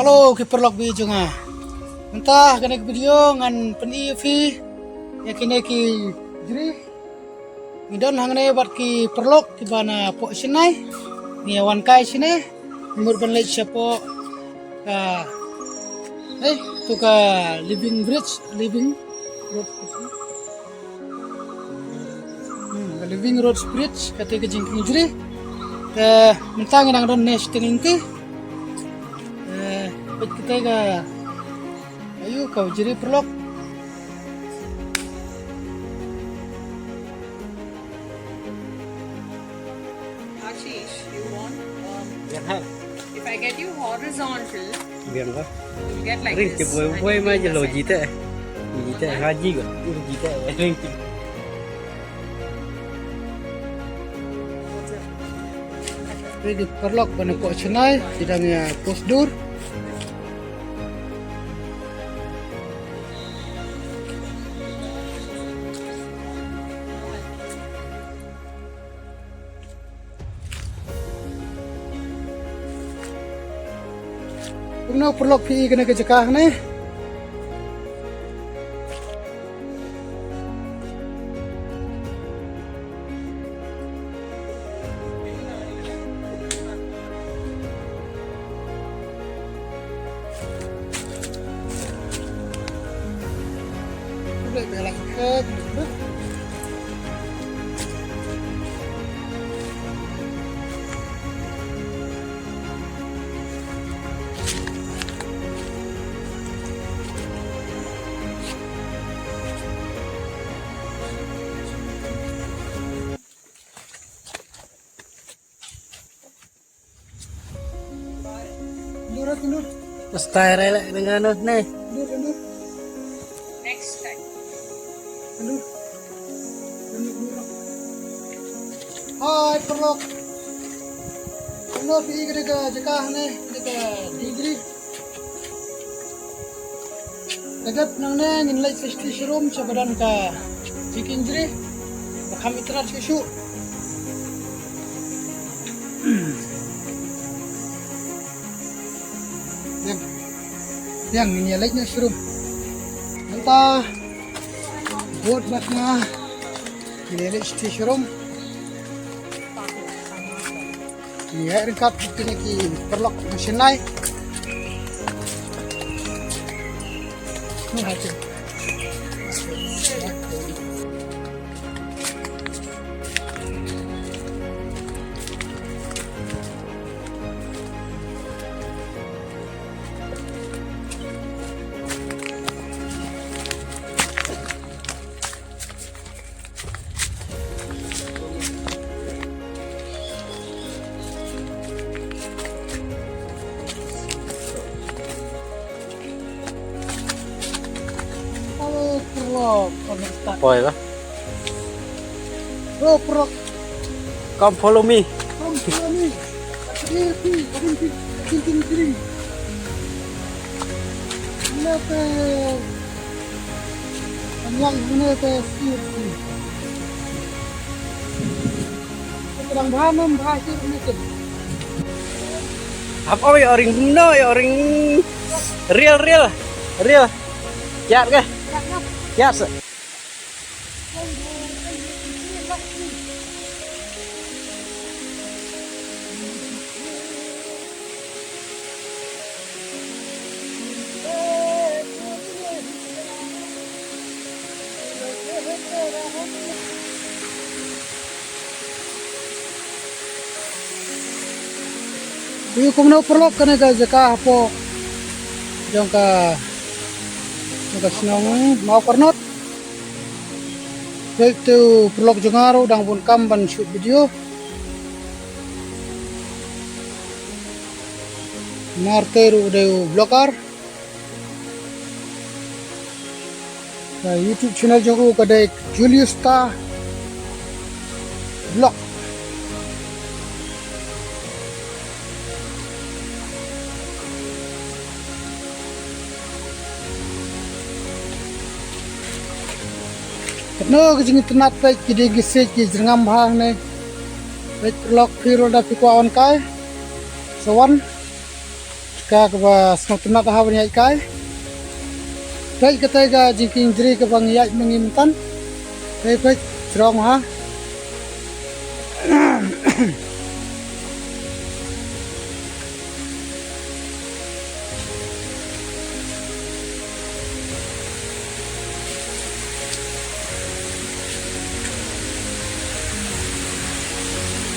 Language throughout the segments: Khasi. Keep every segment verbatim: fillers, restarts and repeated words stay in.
Hello ki paralok ba ïeit jong nga. Mynta ha kane ka video ngan pyni ïa phi ïa kine ki jri. Ngi don hangne bad ki paralok kiba na poh Chennai. Ngi ïa wan kai shane. Ngi mut ban leit shapoh ka, eh, tu ka living bridge, living road. Hmm, ka living road bridge, kata ka jingkieng jri. Te mynta ngi dang don ne shiteng lynti. Eh, peit kita ka, ayu, ka jri paralok. Ashish, you want, um, if I get you horizontal, you'll get like this. Ring ke boy, boy, ma jelo jite. Jite haji ko. Jite, ring ke. Ri di paralok ba na poh Chennai, ki dang ïa post dur. Kumno paralok phi i kane ka jaka ne? Style re le dengan ne. Next time. Hai paralok. Paralok, phi i kane ka jaka ne, kane ka degree. Ka dep nangne ngin leit sha shtei sharum sha ba don ka jingkieng jri ba kham itynnad shuh shuh. Biang, biang, ngin ïa leit noh sharum. Mynta bud bad nga ngin ïa leit sha shtei sharum. Ïa ryngkat kine ki paralok na Chennai. Poi lah. Bro, bro. Come follow me. Come follow me. Diri pi, diri pi, diri pi, diri pi. Lepe. Anyang guna te sir. Terang bahan, bahan sir guna te. Hap oi, oring no, oring real, real, real. Kiat ke? Kiat se. Ïa kumno paralok kane ka jaka hapoh jong ka, jong ka shnong Mawkyrnot. Peit te u paralok jong nga ruh dang bun kam ban shoot video. Martei ruh u dei u vlogger. Ka YouTube channel jong u ka dei Julius Star Vlog. Katno ka jingitynnad, peit ki dieng ki siej ki jyrngam bha hangne. Peit paralok, phi ruh lada phi kwah wan kai, sa wan. Ka kaba sngewtynnat ha ban ïaid kai. Peit katei ka jingkieng jri kaba ngi ïaid ma ngi myntan. Peit, peit, jrong ha.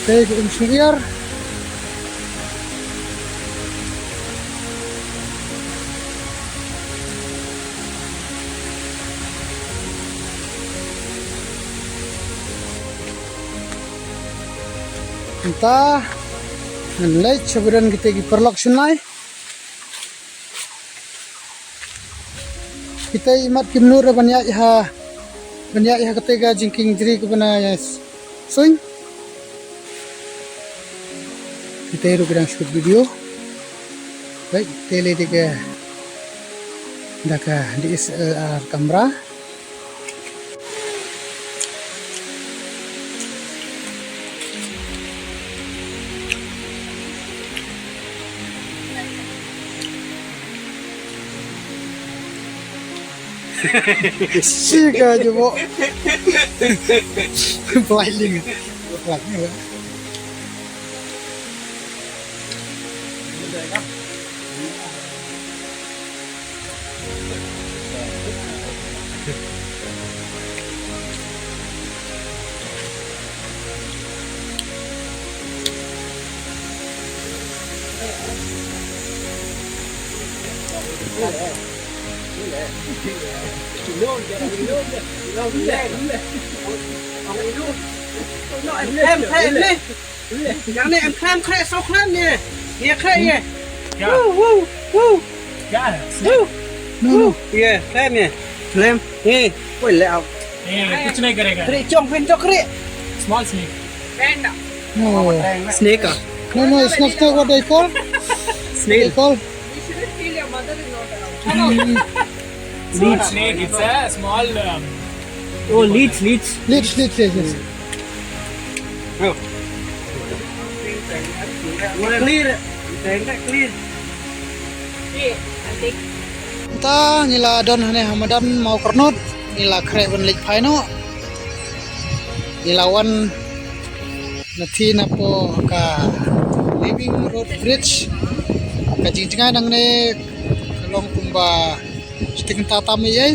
Te ka um snier. Mynta ngan leit sha ba don kita ki paralok shynai. Kita i mat kim nud ban ïaid ha, ban ïaid ha kata ka jingkieng jri kaba na ïa suiñ. Kita ruh ki dang shoot video. Baik, te lei da ka, da ka D S L R camera. Siga jebo. Pelain. Pelain. Em, em, em, em. Yang ni em khlem khreh, shu khlem ni. Ni khreh ni. Ya. Woo, woo, woo. Ya. Woo. No, no. Woo. Ye, khlem ni. Khlem. Ni. Woi, le au. Eh, kuch nahi karega. Khreh chong phin chok khreh. Small snake. No. Snake ah? No, no, it's not snake. What they call? Snail. They call? You shouldn't feel your mother is not around. Leech. Snake, it's a small, um, oh, leech, leech. Leech, leech, yes, yes. Oh. Clear. Clear. Mynta ngi la don hangne ha madan Mawkyrnot, ngi la khreh ban leit phai noh. Ngi la wan na phi napoh ka Living Root Bridge. Ka jingjngai nangne ka long kumba shiteng kynta tam ei ei.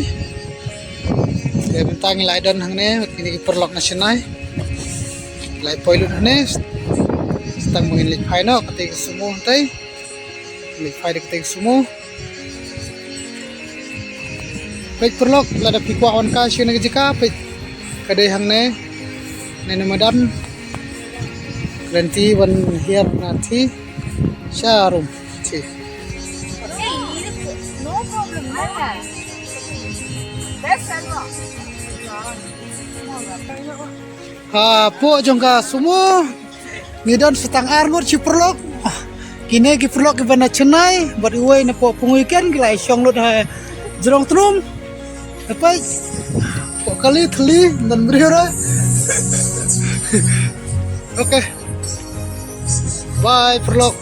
Te mynta ngi la don hangne bad kine ki paralok na Chennai. Ngi la poi lut hangne. Tang ba ngin leit phai noh katei ka sumo hangtei. Leit phai da katei ka sumo. Peit paralok, lada phi kwah wan kai sha kane ka jaka, peit ka dei hangne. Hangne na madan. Kren ti wan hiar na ti. Sharum ti. Hapoh jong ka sumo ngi don sa tang ar ngut shi paralok. Kine ki paralok kiba na Chennai bad iwei napoh Pungweiken ki la shong lut ha jrong tnum. Hapoh kali thli don briew ra. Okay. Bye paralok.